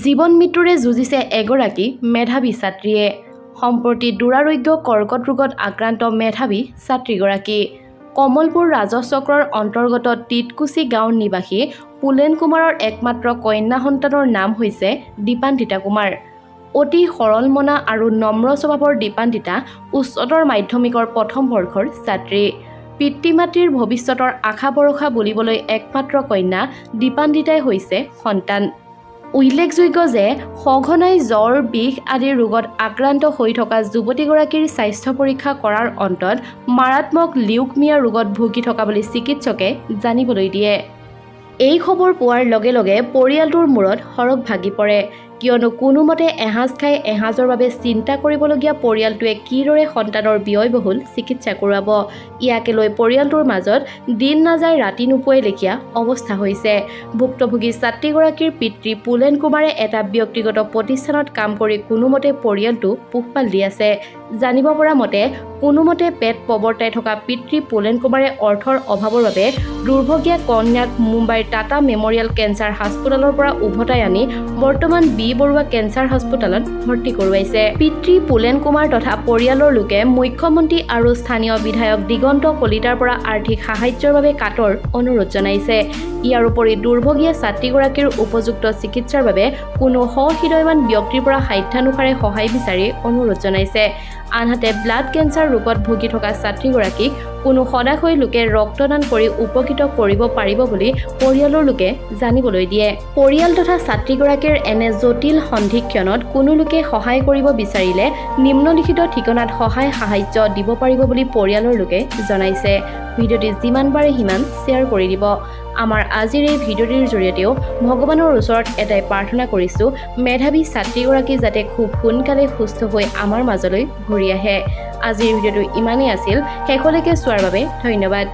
জীৱন মৃত্যুৰে যুঁজিছে এগৰাকী মেধাৱী ছাত্ৰীয়ে। সম্প্ৰতি দুৰাৰোগ্য কৰ্কট ৰোগত আক্ৰান্ত মেধাৱী ছাত্ৰীগৰাকী কমলপুৰ ৰাজহ চক্ৰৰ অন্তৰ্গত তিতকুছি গাঁৱৰ নিবাসী পুলেন কুমাৰৰ একমাত্ৰ কন্যা সন্তানৰ নাম হৈছে দীপান্বিতা কুমাৰ। অতি সৰলমনা আৰু নম্ৰ স্বভাৱৰ দীপান্বিতা উচ্চতৰ মাধ্যমিকৰ প্ৰথম বৰ্ষৰ ছাত্ৰী। পিতৃ মাতৃৰ ভৱিষ্যতৰ আশা ভৰসা বুলিবলৈ একমাত্ৰ কন্যা দীপান্বিতাই হৈছে সন্তান। উল্লেখযোগ্য যে সঘনাই জ্বৰ, বিষ আদি ৰোগত আক্ৰান্ত হৈ থকা যুৱতীগৰাকীৰ স্বাস্থ্য পৰীক্ষা কৰাৰ অন্তত মাৰাত্মক লিউকমিয়া ৰোগত ভুগি থকা বুলি চিকিৎসকে জানিবলৈ দিয়ে। এই খবৰ পোৱাৰ লগে লগে পৰিয়ালটোৰ মূৰত সৰগ ভাগি পৰে। কিয়নো কোনোমতে এসাঁজ খাই এসাঁজৰ বাবে চিন্তা কৰিবলগীয়া পৰিয়ালটোৱে কিদৰে সন্তানৰ ব্যয়বহুল চিকিৎসা কৰোৱাব, ইয়াকে লৈ পৰিয়ালটোৰ মাজত দিন নাযায় ৰাতি নোপোৱাই লেখীয়া অৱস্থা হৈছে। ভুক্তভোগী ছাত্ৰীগৰাকীৰ পিতৃ পুলেন কুমাৰে এটা ব্যক্তিগত প্ৰতিষ্ঠানত কাম কৰি কোনোমতে পৰিয়ালটো পোহপাল দি আছে। জানিব পৰা মতে, কোনোমতে পেট প্ৰৱৰ্তাই থকা পিতৃ পুলেন কুমাৰে অৰ্থৰ অভাৱৰ বাবে দুৰ্ভগীয়া কন্যাক মুম্বাইৰ টাটা মেমৰিয়েল কেঞ্চাৰ হাস্পতালৰ পৰা উভতাই আনি বৰ্তমান বি বৰুৱা কেঞ্চাৰ হাস্পতালত ভৰ্তি কৰোৱাইছে। পিতৃ পুলেন কুমাৰ তথা পৰিয়ালৰ লোকে মুখ্যমন্ত্ৰী আৰু স্থানীয় বিধায়ক দিগন্ত কলিতাৰ পৰা আৰ্থিক সাহায্যৰ বাবে কাতৰ অনুৰোধ জনাইছে। ইয়াৰ উপৰি দুৰ্ভগীয়া ছাত্ৰীগৰাকীৰ উপযুক্ত চিকিৎসাৰ বাবে কোনো সহৃদয়বান ব্যক্তিৰ পৰা সাধ্যানুসাৰে সহায় বিচাৰি অনুৰোধ জনাইছে। আনহাতে, ব্লাড কেঞ্চাৰ ৰোগত ভুগি থকা ছাত্ৰীগৰাকীক কোনো সদাশয় লোকে ৰক্তদান কৰি উপকৃত কৰিব পাৰিব বুলি পৰিয়ালৰ লোকে জানিবলৈ দিয়ে। পৰিয়াল তথা ছাত্ৰীগৰাকীৰ এনে জটিল সন্ধিক্ষণত কোনো লোকে সহায় কৰিব বিচাৰিলে নিম্নলিখিত ঠিকনাত সহায় সাহায্য দিব পাৰিব বুলি পৰিয়ালৰ লোকে জনাইছে। ভিডিঅ'টি যিমান পাৰে সিমান শ্বেয়াৰ কৰি দিব। আমাৰ আজিৰ এই ভিডিঅ'টিৰ জৰিয়তেও ভগৱানৰ ওচৰত এটাই প্ৰাৰ্থনা কৰিছোঁ, মেধাৱী ছাত্ৰীগৰাকী যাতে খুব সোনকালে সুস্থ হৈ আমাৰ মাজলৈ ঘূৰি আহে। আজিৰ ভিডিঅ'টো ইমানেই আছিল। শেষলৈকে চোৱাৰ বাবে ধন্যবাদ।